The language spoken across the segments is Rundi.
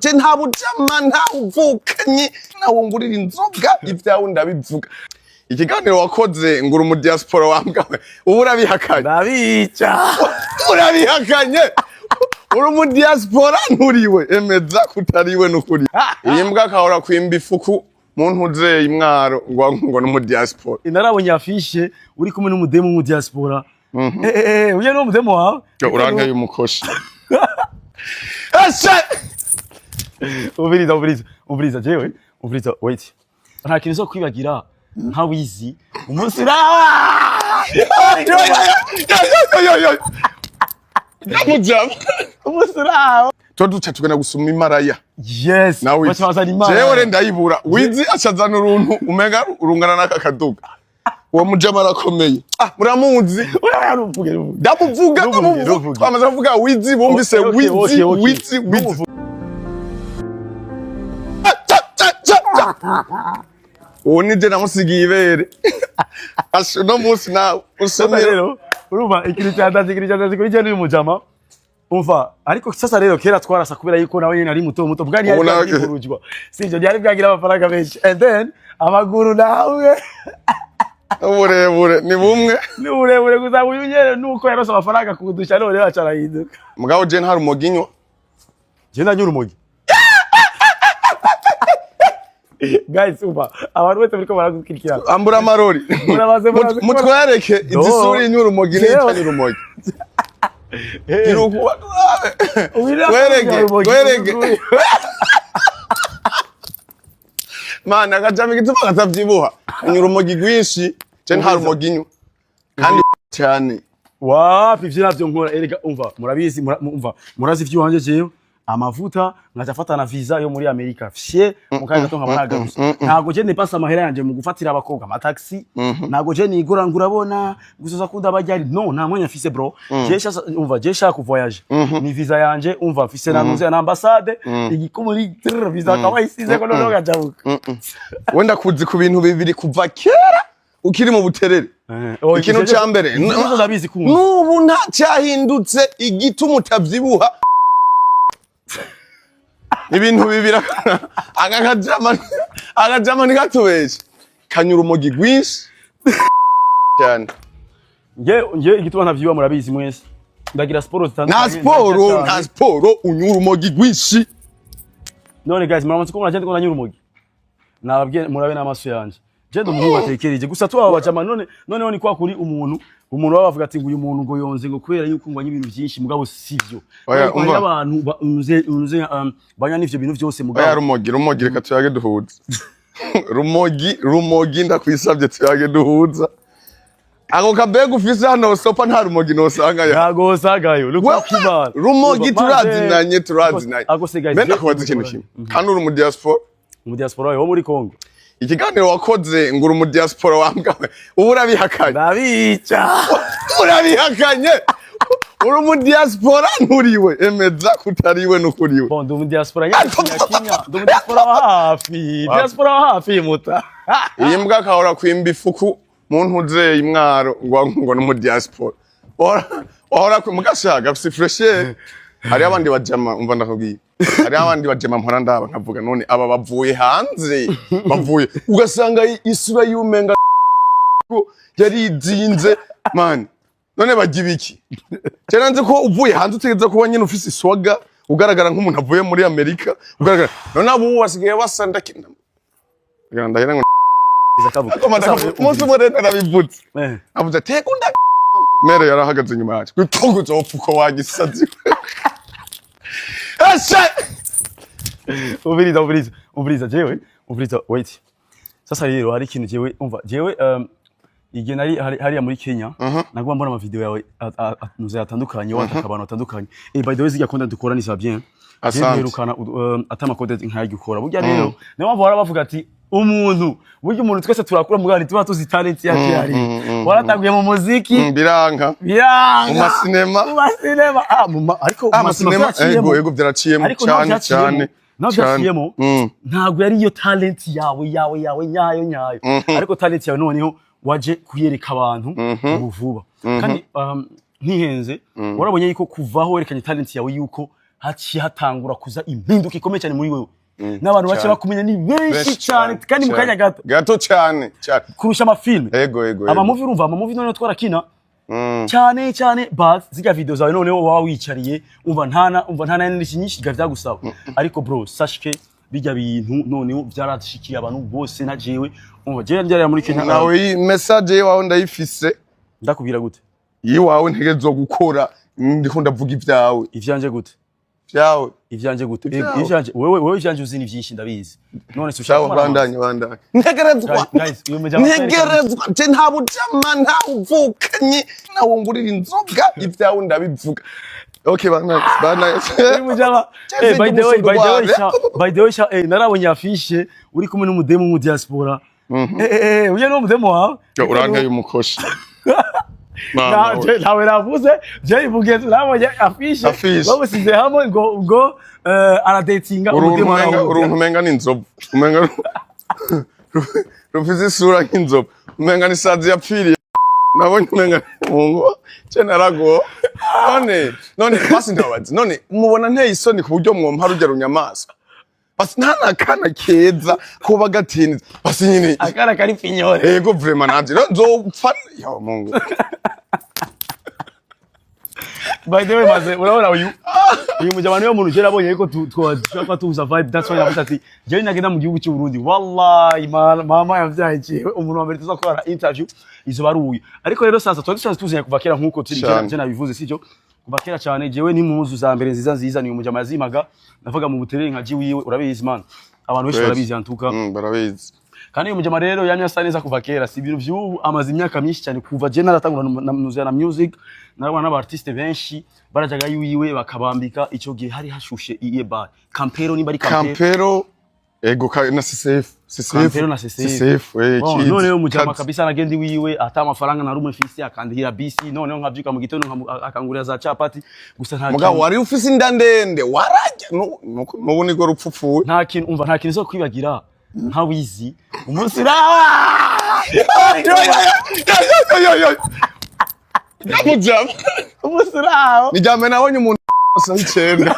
Je nta bujama, nta uvukanyi, nawungurira inzoga, ibyawe ndabivuga. Ikiganiro wakoze ngura umu diaspora wambwawe, ubu urabihakanye? Ndabica. Urabihakanye, uri umu diaspora nturiwe? Emeza kutariwe n'ukuri. Iyi mbwa kahora kwimba ifuku mu ntuzeye imwaro ngo ni umu diaspora. Narabonye affiche uri kumwe n'umudemu mu diaspora. Uyu ni umudemu wawe? Uranteye umukoshi. Ese Umviriza, umviriza, umviriza, jewe umviriza, wait, nta kintu zo kwibagira nka wizi umunsi urawa. Ndamujama. Umunsi urawa. Tuba duca tugenda gusuma imaraya. Yes. Nawe baca bazana imana. Jewe re ndayibura. Wizi acazana uruntu umenga urungana n'aka kaduga. Uwo mujama arakomeye. Ah, muramuzi. Oya, ruvuge, ruvuge. Ndamuvuga. Ntuvuge, Ndamuvuga. ntuvuge. Twamaze kuvuga wizi, bumvise. Okay, Wizi. okay. Wizi, wizi. Ah, ca, ca, ca, ca. Uwo ni je namusigiye ibere. Asha, uno munsi nawe Sasa usomera. Rero urumva ikintu cyandaze kuri je n'uyu mujama, umva, ariko sasa rero kera twarasa kubera yuko nawe nyene ari muto muto bwa ntiyari Ubu nawe- bwagurujwa, sivyo? Ntiyari bwagira amafaranga menshi, and then amaguru nawe Uburebure ni bumwe. Ni uburebure gusa. Uyu nyene nuko yarose amafaranga kudusha, none baca arahinduka. Mugabo je nta rumogi nywa. Je ndanyura urumogi, guys. Umva, abantu bose bariko baragukurikirana. Ambura amarori. Murabaze, murabaze. Mutwereke No. izi sura inywa urumogi Jewe. n'itanywa urumogi. Gira ukuba turabe. Uyu Twereke, urumogi. twereke. Mana, akajama igituma katavyibuha. Anywa urumogi rwinshi, je nta rumogi nywa. Kandi cyane. Wapi, ivyo navyo nkora erega. Umva, murabizi, umva, murazi ivy'iwanje. Jewe amavuta nkaca afata na visa yo muri Amerika fye mu kanya gato nkaba nagarutse. Ntabwo je ndepasa amahera yanje mu gufatira abakobwa amataxi, ntabwo je nigura ngo urabona gusoza kunda bajyari. No, nta mwanya mfise, bro. Je shaka, umva, je shaka kuvoyage, ni visa yanje. Umva, mfise na nuze na ambassade igikumuri trrr, visa akaba isize ko noneho gajabuka. Wenda kuzi ku bintu bibiri kuva kera ukiri mu buterere. Ikintu ca mbere, ivyo ndabizi kumva. N'ubu nta cyahindutse. Igituma utavyibuha, ibintu bibiri. Aka kajama, akajama ntikatubeshe, kanyura urumogi rwinshi cyane. Nge igituma ntavyiba, murabizi mwese, ndagira siporo Nta zitandukanye. siporo. Ndarya Nta cane. siporo, unyura urumogi rwinshi. None guys, muramaze kubona je ndiko ndanyura urumogi? Nababwiye murabe n'amaso yanje, je ndi umuhungu atekereje gusa. Tuba bajama none noneho ni kwa kuri umuntu baba bavuga ati ngo uyu muntu ngo yonze ngo kubera yuko ngo anywa ibintu byinshi, mugabo sivyo. Oya, Ariko hariyo umva. abantu unze banywa n'ivyo bintu byose Oya. Mugabo Rumogi, rumogi, reka tuyage duhuza. Rumogi, rumogi, ndakwisabye tuyage duhuza. Ako kabega ufise hano sopa, nta rumogi nosangayo. Ntago usagayo. Wewe, rumogi turazinanye, turazinanye. Ako se guys, Mbe ndakubaza ikintu kimwe, kandi uri mu diaspora. Mu diaspora wo muri Congo. Ikiganiro wakoze ngo uri mu diaspora wambwawe, ubu urabihakanye? Ndabica. Urabihakanye, uri mu diaspora nturiwe? Emeza kutariwe n'ukuriwe. Bon, ndi mu diaspora nyine kimya kimya, ndi mu diaspora wa hafi, diaspora wa hafi muta. Iyi mbwa kahora kwimba ifuku mu ntuzeye imwaro ngo ni mu diaspora. Wahora mugashaga afise fraîcheur. Hariho abandi bajama, umva ndakubwiye, hariho abandi bajama mpora ndaba nkavuga none aba bavuye hanze, bavuye, ugasanga isura y'umenga ko yarizinze man. None bajya ibiki? Cyane nzi ko uvuye hanze utegereza kuba nyine ufise iswaga, ugaragara nk'umuntu avuye muri Amerika, ugaragara. None abo basigaye basa ndakina ndahera ngo umunsi umwe rero narabivutse. Avuze ati "Ego nda mere yarahagaze inyuma yacu gutunga uzopfa uko wagisazi." Ese Umviriza, umviriza, umviriza, jewe umviriza, wait. Sasa rero hari ikintu jewe, umva, jewe igihe nari hariya muri Kenya, naguma mbona amavideo yawe nuze atandukanye, wataka abantu batandukanye. By the way, zirya content dukora ni ça bien. Asante. Mperukana ata content nk'ayo ukora. Burya rero niyo mpamvu bahora bavuga ati umuntu, burya umuntu twese turakura, mugabo ntituba tuzi talent yacu yari. Waratanguye mu muziki. Biranka. Biranga. Mu masinema. Mu masinema, ah, ariko Ah, mu masinema masinema. vyaciyemo. Ego, ego, byaraciyemo. Ariko naho cyane. byaciyemo, Cyane. naho Cyane. byaciyemo, ntabwo yari iyo talent yawe nyayo nyayo. Ariko talent yawe noneho waje kuyereka abantu ubu vuba. Kandi ntihenze, warabonye yuko kuvaho werekanye talent yawe yuko Haciye hatangura kuza impinduka ikomeye cyane muri wewe, n'abantu bace cyane. bakumenya ni benshi cyane kandi mu kanya gato Gato cyane cyane. Kurusha amafilme. Ego. Amamovie, urumva, amamovie noneho twarakina cyane cyane, but zirya video zawe noneho waba wicariye, umva ntana n'iki nyinshi vyagusaba. Ariko bro, sache que bijya bintu noneho byarashikiye abantu bose, na jewe, umva, jewe ndyarira muri Kenya. Nawe iyi message yawe ndayifise. Ndakubwira gute? Iwawe ntegerezwa gukora, ndiko ndavuga ibyawe. Ivyanje gute? Ibyawe. Ivyanje gute? Ivyawe. Ivyanje, wewe ivyanje uzi ni vyinshi, ndabizi. None se ushaka Sawa. kumara Bandanye, bandanye, ntegerezwa. Guys, uyu mujama Ntegerezwa je, nta bujama, nta uvukanyi nawe ngurira inzoga, ibyawe ndabivuga. Okay, bandanye, bandanye. Uyu mujama. Cheze. By the way, by the way, Rwanda. sha, by the way, sha, narabonye affiche uri kumwe n'umudemu mu diaspora. Uyu ni umudemu wawe? Yo, uranteye umukoshi. Mama we. Ntawe navuze, je ivuge, nabonye affiche. Affiche. Bamusize hamwe ngo aradetinga Uruntu umudemu umenga wawe. Uruntu umenga ni inzovu, umenga rufise isura nk'inzovu, umenga ni sazi yapfiriye. Nabonye umenga mungu ce narago. None basi ndababaza, none mubona nteye isoni ku buryo mwompa rujya runyamaswa? Basi nta nakana keza kuba gatinze basi nyine. Akana kari finyore. Ego, vraiment, nanje rero nzopfa ya Mungu. By the way, maze urabona uyu mujama niwe muntu je nabonye yuko tushobora tuhuza vibe. That's why navuze ati jewe nagenda mu gihugu cy'u Burundi, wallahi, mama yavyaye jewe, umuntu wa mbere tuzakorana interview izoba ari uyu. Ariko rero sasa twari dusanzwe tuzanye kuva kera, nkuko turi Cyane. je nabivuze, sivyo? Kuva kera cyane, jewe n'impuzu za mbere nziza nziza ni uyu mujama yazimaga. Navuga mu buterere nka jiwiwe, urabizi man, abantu benshi barabizi antuka. Barabizi. Kandi uyu mujama rero yamye asa neza kuva kera, si ibintu vy'ubu. Amaze imyaka myinshi cyane, kuva je naratangura na music, narabona n'aba artiste benshi barajyaga yiwiwe bakabambika. Ico gihe hari hashushe iye bar Campero, nimba ari Campero. Campero, ego, na CCF, CCF. Campero na CCF. CCF, Bon, kids. noneho mujama Kazi. kabisa nagenda iwiwe ata amafaranga na rumwe mfise, akandihira bisi, noneho nkavyuka mu gitondo akangurira za capati gusa, nta Mugabo kintu. Wari ufise inda ndende, warajya nubu niko rupfupfuye. Nta kintu, umva, nta kintu zo kwibagira nka wizi umunsi ura Mujama. Umunsi uraho. Ni ryame nabonye umuntu saa 9,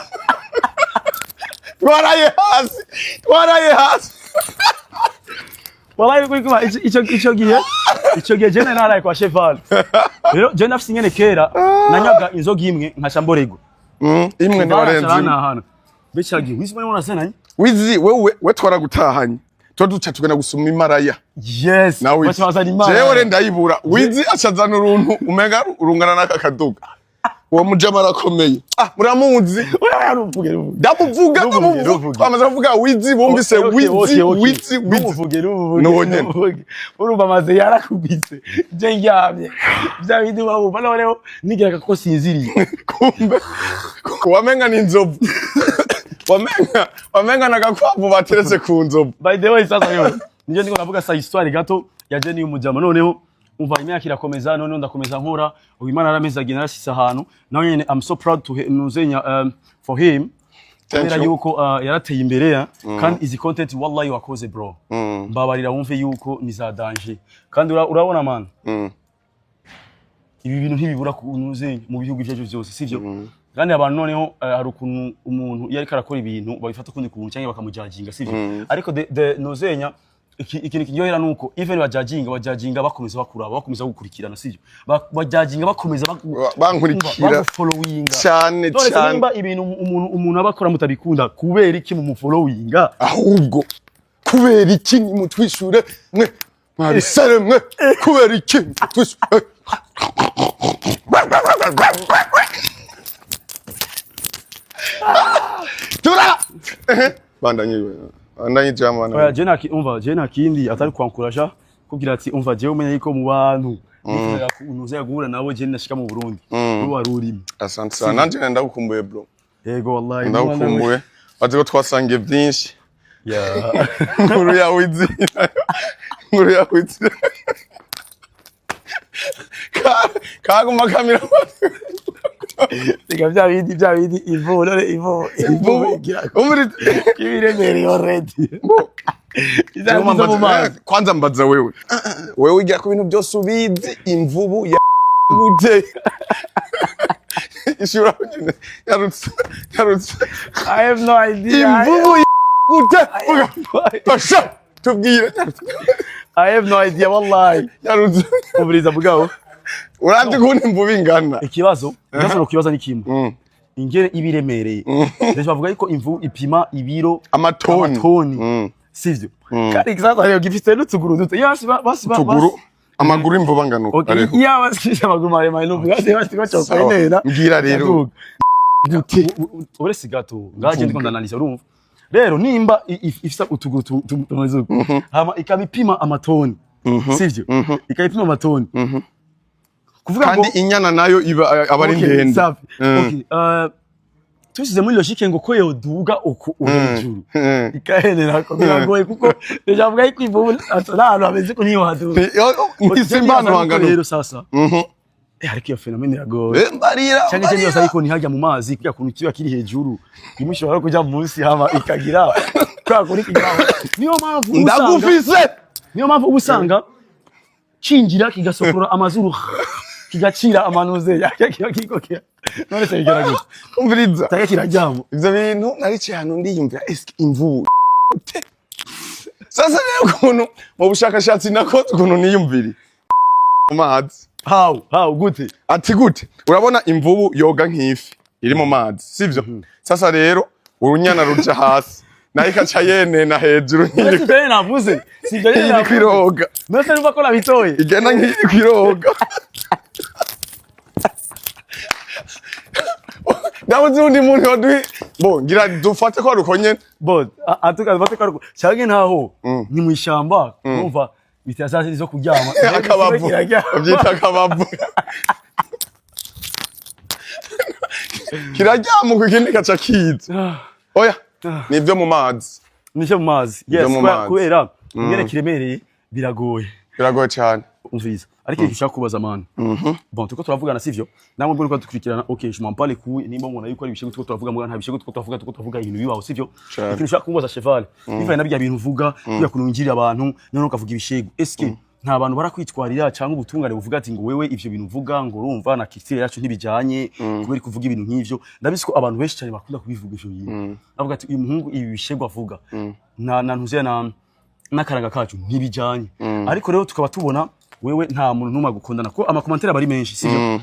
twaraye hasi, twaraye hasi. Wallahi, kuri kuba ico gihe je nari naraye kwa Cheval. Rero je nafise ingene kera nanywaga inzoga imwe nkaca mborego. Imwe ntiwarenze imwe. Ahantu becagiye wizi muri murasenanye. Wizi, wewe we twaragutahanye, tuba duca tugenda gusuma imaraya. Yes. Nawe baca bazana imana. Jewe re ndayibura, wizi acazana uruntu umenga urungana n'aka kaduga. Uwo mujama arakomeye, ah, muramuzi. Oya, ruvuge, ruvuge. Ndamuvuga. Ruvuge, Ndamuvuga. ruvuge. Twamaze kuvuga wizi, bumvise. Okay, Wizi. okay, okay. Wizi, wizi. Numuvuge, numuvuge. Nuwo nyene. Numuvuge. Urumva, amaze yarakubise, je ndyamye bya bindi wabumva, noneho nigeraga ko sinziriye. Kumbe wamenga ni inzovu, wamenga n'agakwavu bateretse ku nzovu. By the way, sasa rero nijye ndiko navuga sa histoire gato ya Jenny y'umujama. Noneho umva, imyaka irakomeza, noneho ndakomeza nkora. Ubu Imana yarameze, agenda yarashyize ahantu nawe nyene. I'm so proud to nuzenya for him Thank kubera you. yuko yarateye imbere ya kandi izi content wallahi wakoze, bro, mbabarira wumve yuko ni za danger. Kandi urabona man, ibi bintu ntibibura ku nuzenya mu bihugu ibyo aribyo byose, sivyo? Kandi abantu noneho hari ukuntu umuntu iyo ariko arakora ibintu babifata ukundi kuntu cyangwa bakamujajinga, sivyo? Ariko the nuzenya ikintu kiryohera nuko even bajajinga bakomeza bakuraba, bakomeza gukurikirana, sivyo? Bajajinga bakomeza Bankurikira. Bagufollowinga. Cyane. None se Cyane. nimba ibintu umuntu aba akora mutabikunda, kubera iki mumufollowinga? Ahubwo kubera iki nimutwishure mwe mwabisare mwe? Kubera iki mutwishure? Tura bandanye, bandanye jama. Oya. Bandanye. Je nta umva, je nta kindi atari kwankuraja kugira ati umva, jewe umenya yuko mu bantu nifuzaga unuza guhura nabo je nashika mu Burundi, wowe wari urimo. Asante sana, nanje ndagukumbuye, bro. Yego, wallahi. Ndagukumbuye, bazi ko twasangiye byinshi. Yeah. Inkuru yawe izina, inkuru yawe izina kaguma kamira. Reka bya bindi ivu, none ivu igira ibiremereye already. Iza mu mazi. Kwanza mbaza wewe, wewe ugira ku bintu byose ubizi, imvubu ya gute? Ishura nyine, yarutse, yarutse. I have no idea. Imvubu gute? Vuga. Basha, tubwire. I have no idea, wallahi. Yarutse. Umviriza mugabo. Urazi ukuntu imvubu ingana? Ikibazo no kibaza ni kimwe: ingene iba iremereye. Ndetse bavuga yuko imvubu ipima ibiro amatoni. Amatoni. Sivyo? Kandi sasa rero gifite n'utuguru duto, yasi basi Tuguru, amaguru imvubu angana uko. Okay. Ariho. Iya, basi amaguru maremare n'uvuga basi basi ko Sawa. cyokwinera. Mbwira rero. Gute? Uretse gato ngaje ndiko ndanaliza. Urumva rero, nimba ifise utuguru tumeze uko, hama ikaba ipima amatoni, sivyo? Ikaba ipima amatoni, kuvuga ngo Kandi inyana nayo iba aba ari Okay, ndende. safi. Okay, tushyize muri logique ngo ko yoduga uku hejuru ikahenera ko biragoye, kuko déjà avuga yuko imvubu nta hantu hameze ko niyo haduga. Ntisimbana hangana. Rero sasa ariko iyo phénomène iragoye. Mbarira. Cyangwa icyo nibaza ariko ntihajya mu mazi, kugira kuntu kiba kiri hejuru imushobora kuja munsi, hama ikagira kwa kuri kigira. Niyo mpamvu uba usanga Ndagufise. Niyo mpamvu uba usanga cinjira kigasokorora amazuru, kigacira amanuze kiba kiriko none se bigera gute? Umviriza. Cyangwa kiraryama. Ivyo bintu naricaye ahantu ndiyumvira: eske imvubu gute? Sasa rero ukuntu mu bushakashatsi nakoze, ukuntu niyumviriye mu mazi. How, gute? Ati gute? Urabona imvubu yoga nk'ifi iri mu mazi, sivyo? Sasa rero urunyana ruja hasi, nayo ikaca yenena hejuru nk'iri Si ivyo nyene navuze, si ivyo nyene nk'iri navuze. kwiroga. None se numva ko nabitoye. Igenda nk'iri kwiroga. Ndabuze uwundi muntu waduhi bo ngira dufate ko ari uko nyene. Bon, atuka bate ko cyangwa ntaho ni mu ishamba, urumva bitera saa zo kuryama. Akabavu. Kiraryama. Babyita akabavu. Kiraryamuka, ikindi kaca kiza. Oya, ni ibyo mu mazi. Nicyo mu mazi, yes. Ibyo mu mazi. Kubera ingene kiremereye biragoye. Biragoye cyane. Umviriza, ariko ikintu ushaka kubaza, man, bon, turiko turavugana, sivyo? Namwe ubwo uriko dukurikirana, okay, je m'en bats les couilles nimba mubona yuko ari ibishego turiko turavuga, muga nta bishego turiko turavuga, turiko turavuga ibintu bibaho, sivyo? Cane. Ikintu ushaka kubaza, Cheval, bivanye na bya bintu uvuga, kubera kuntu winjirira abantu noneho ukavuga ibishego, eske nta bantu barakwitwarira cyangwa ubutungane buvuga ati ngo wewe ivyo bintu uvuga, ngo urumva na culture yacu ntibijanye, kubera ko uvuga ibintu nk'ivyo? Ndabizi ko abantu benshi cyane bakunda kubivuga ivyo bintu, bavuga ati uyu muhungu ibi bishego avuga na ntuziya na n'akaranga kacu ntibijanye. Ariko rero tukaba tubona wewe nta muntu n'umwe agukundana, ko ama commentaires aba ari menshi, sivyo?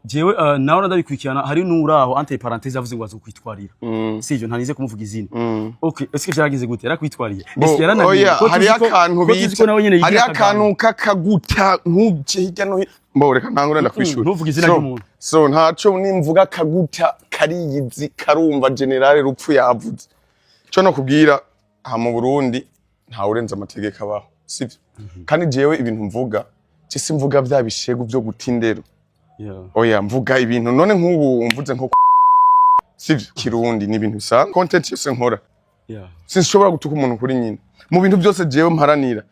Jewe nawe ndabikurikirana, hari n'uraho entre parenthèses avuze ngo azokwitwarira, sivyo? Ntanize kumuvuga izina. Okay, est-ce que vyaragize gute? Yarakwitwariye? Est-ce que yarananiwe? Oya. Ko tuzi Hariyo akantu ko tuzi bita ko nawe nyene yigira hariyo akaganda. akantu k'akaguta nk'uje hirya no hino. Mbo reka ntangure ndakwishura. Ntuvuge izina So, ry'umuntu. So ntaco nimvuga, akaguta kariyizi, karumva generale rupfu yavuze. Ico no kubwira, aha mu Burundi ntawe urenze amategeko abaho, sivyo? Kandi jewe ibintu mvuga, je simvuga vya bishegu vyo guta indero. Oya, mvuga ibintu. None nk'ubu mvuze nko sivyo, Kirundi ni ibintu bisanzwe, content yose nkora sinshobora gutuka umuntu kuri nyina. Mu bintu byose jewe mparanira,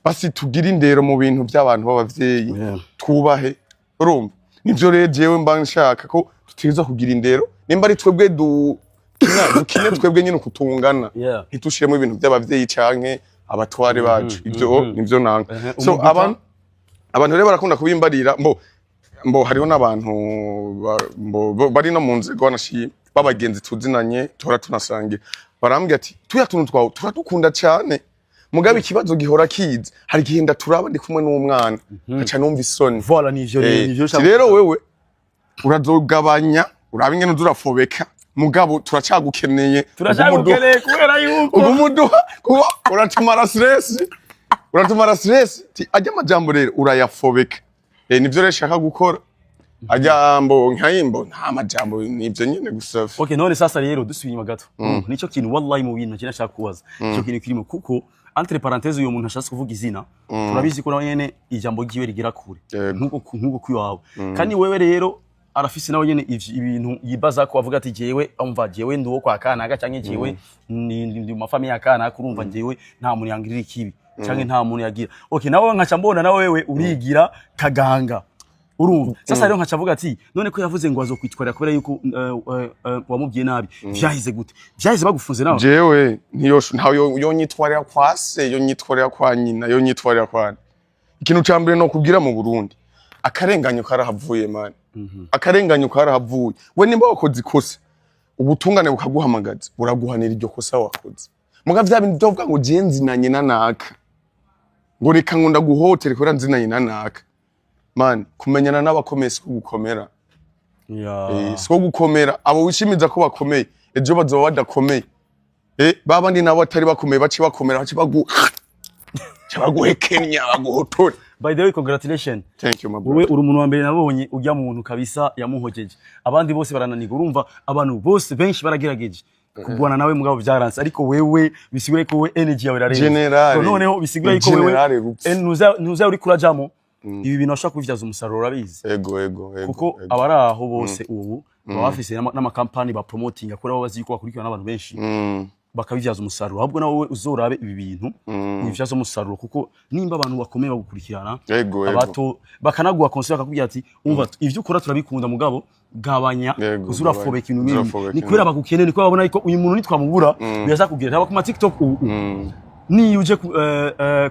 basi tugire indero mu bintu by'abantu b'abavyeyi, twubahe. Urumva, nivyo rero jewe mba nshaka ko dutegerezwa kugira indero. Nimba ari twebwe dukina, dukine twebwe nyine ukutungana, ntitushiremo ibintu by'abavyeyi canke abatware bacu. Ivyo nivyo nanga. So Umuguta? Abantu rero barakunda kubimbarira. Mbo hariho n'abantu mbo bari no mu nzego, banashima, b'abagenzi tuzinanye, tuhora tunasangira, barambwira ati tuya tuntu twawe turadukunda cyane, mugabe ikibazo gihora kiza, hari igihe ndaturaba ndi kumwe n'umwana nkaca numva isoni. Voilà, nivyo rero, nivyo Ati rero wewe urazogabanya, uraba ingene uza urafobeka, mugabo turacagukeneye. Turacyagukeneye kubera yuko Ugumuduha kuba uratumara stress, uratumara stress. Ti ajya amajambo rero urayafobeka. Nivyo rero shaka gukora, ajya mbo nkayimbo nta majambo, nivyo nyene gusa. Okay, none sasa rero dusubiye inyuma gato, nico kintu wallahi mu bintu nje nashaka kubaza, ico kintu kirimo, kuko entre parenthèses uyo muntu ashatse kuvuga izina, turabizi ko nawe nyene ijambo ryiwe rigera kure, nkuko kwiwawe. Kandi wewe rero arafise nawe nyene ibintu yibaza ko avuga ati jewe umva, jewe ndi uwo kwa kanaka, canke jewe ndi mu ma famille ya kanaka, urumva jewe nta muntu yangirira ikibi canke nta muntu yagira. Okay, nawe nkaca mbona nawe wewe urigira kaganga, urumva? Sasa rero nkaca avuga ati none ko yavuze ngo azokwitwarira kubera yuko wamubwiye nabi, vyahize gute? Vyahize bagufunze nawe? Jewe ntiyo ntawe yonyitwarira kwa se, yonyitwarira kwa nyina, yonyitwarira kwa nde. Ikintu ca mbere no kubwira, mu Burundi akarenganyo karahavuye, man. Akarenganyo karahavuye. We nimba wakoze ikosa, ubutungane bukaguhamagaza, buraguhanira iryo kosa wakoze. Muga vya bintu vyo ngo je nzinanye na naka, ngo reka ngo ndaguhotere kubera nzinanye na naka, man, kumenyana n'abakomeye siko gukomera. Siko gukomera. Abo wishimiza ko bakomeye, ejo bazoba badakomeye. Babandi nabo batari bakomeye bace bakomera, bace bagu bace baguhekenya, baguhotore. By the way, congratulations. Thank you, my Wowe brother. uri umuntu wa mbere nabonye ujya muntu kabisa yamuhojeje, abandi bose barananirwa. Urumva, abantu bose benshi baragerageje kugwana nawe, mugabo byaranse, ariko wewe bisigure ko we energy yawe irarenze. General. So noneho bisigure ko wewe General Rupfu. Ntuza uri kurajamo ibi bintu washaka kubivyaza umusaruro, urabizi. Ego. Kuko abari aho bose ubu baba bafise n'amakampani ba promotinga, kuri abo bazi yuko bakurikirana n'abantu benshi, bakabivyaza umusaruro. Ahubwo nawe uzorabe ibi bintu ubivyaza umusaruro, kuko nimba abantu bakomeye bagukurikirana, Ego, ego. abato bakanaguha conseil, bakakubwira ati: "Umva, ivyo ukora turabikunda, mugabo gabanya, uze urafobeka ibintu Uze bimwe." urafobeka. Ni kubera bagukeneye, ni kubera babona yuko uyu muntu nitwamubura biraza kugira haba ku ma TikTok ubu. Niyo uje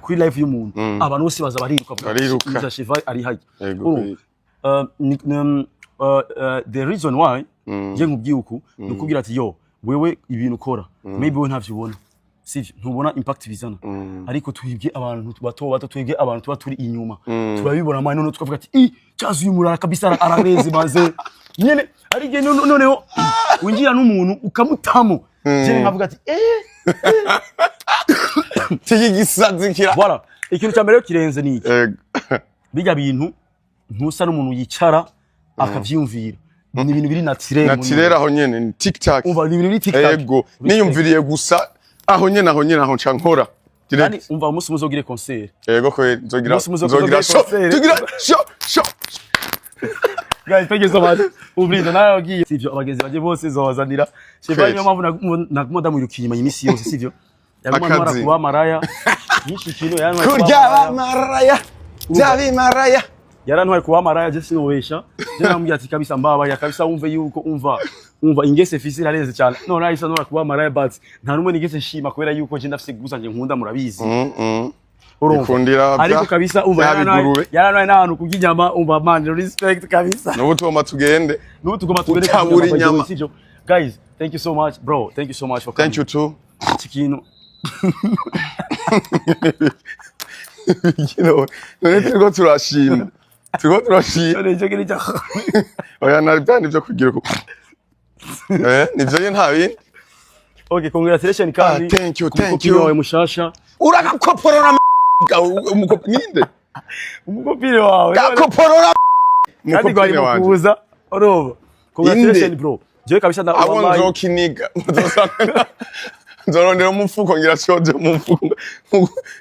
kuri live y'umuntu, abantu bose baza bariruka. Bariruka. Nza Cheval ari hajya. Ego. The reason why nje nkubwiye uku ni ukubwira ati: yo wewe, ibintu ukora, maybe wowe ntavyo ubona, sivyo? Ntubona impact bizana, ariko twibwe abantu bato bato, twibwe abantu tuba turi inyuma, turabibona man. Noneho tukavuga ati: "I cyazi uyu murara kabisa arareze maze nyene." Ari igihe noneho winjira n'umuntu ukamutamo, je nkavuga ati: "Eh." Tiki gisazi kira. Voilà, ikintu cya mbere rero kirenze ni iki: Ego. Bijya bintu ntusa n'umuntu yicara akavyiyumvira, ni ibintu biri naturel. Naturel, aho nyene ni tic tac. Umva, ni ibintu biri tic tac. Ego, niyumviriye gusa aho nyene, aho nyene, aho nca nkora. Kandi Direct. umva, umunsi muzogire concert. Ego kweli, nzogira Umunsi muzo nzogira kuzogira show. concert. Tugira show show. Guys, thank you so much. Ubrinda nawe wagiye, sivyo? Abagenzi baje bose zobazanira Cheval. Kweli. Niyo mpamvu naguma ndamwirukiye inyuma iminsi yose, sivyo? Yaguma ntwara Akazi. kuba maraya nyinshi kintu yarantwaye kuba Kurya maraya. Bamaraya bya bimaraya. Yarantwaye kuba maraya, je sinobesha. Je namubwira ati: "Kabisa mbabaya kabisa, wumve yuko umva ingese fisi irarenze cyane." None ahise antwara kuba maraya, but nta numwe nigeze nshima, kubera yuko je ndafise gusa nje nkunda, murabizi. Urumva? Ikundira Ariko kabisa umva, bya yarantwaye bigurube. yarantwaye n'ahantu kurya inyama. Umva man, respect kabisa. N'ubu tugomba tugende. N'ubu tugomba tugende Utabura kurya inyama, by the way, inyama. sivyo? Guys, thank you so much, bro, thank you so much for Thank coming. you too. Iki kintu. None turiko turashima, turiko turashima. None icyo kintu cya Oya, nari bya nivyo kugira uko nivyo nyene, nta bindi. Okay, congratulations kandi Ah, thank you, ku thank mukopine you. wawe mushasha. Uragakoporora ninde? Umukopine wawe. Gakoporora. Kandi gwari Umukopine mu wanje. kuza, urumva, congratulations, Inde. bro. Jewe kabisa nda Abo wallahi. nzokiniga, nzosanga nzorondera umufuko, ngira soje mu mufuko,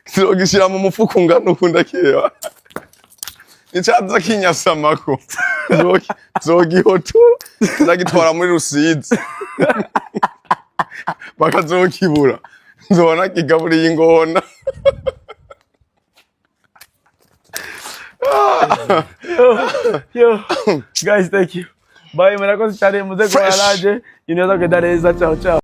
nzogishira mu mufuko ngana uku, ndakireba icaza kinyasamako, nzogihotora, ndagitwara muri Rusizi, bakazokibura, nzobona kigaburiye ingona. Yo guys, thank you, bye, murakoze cyane, muze Fresh. kuba naje ineza kugenda neza. Ciao ciao.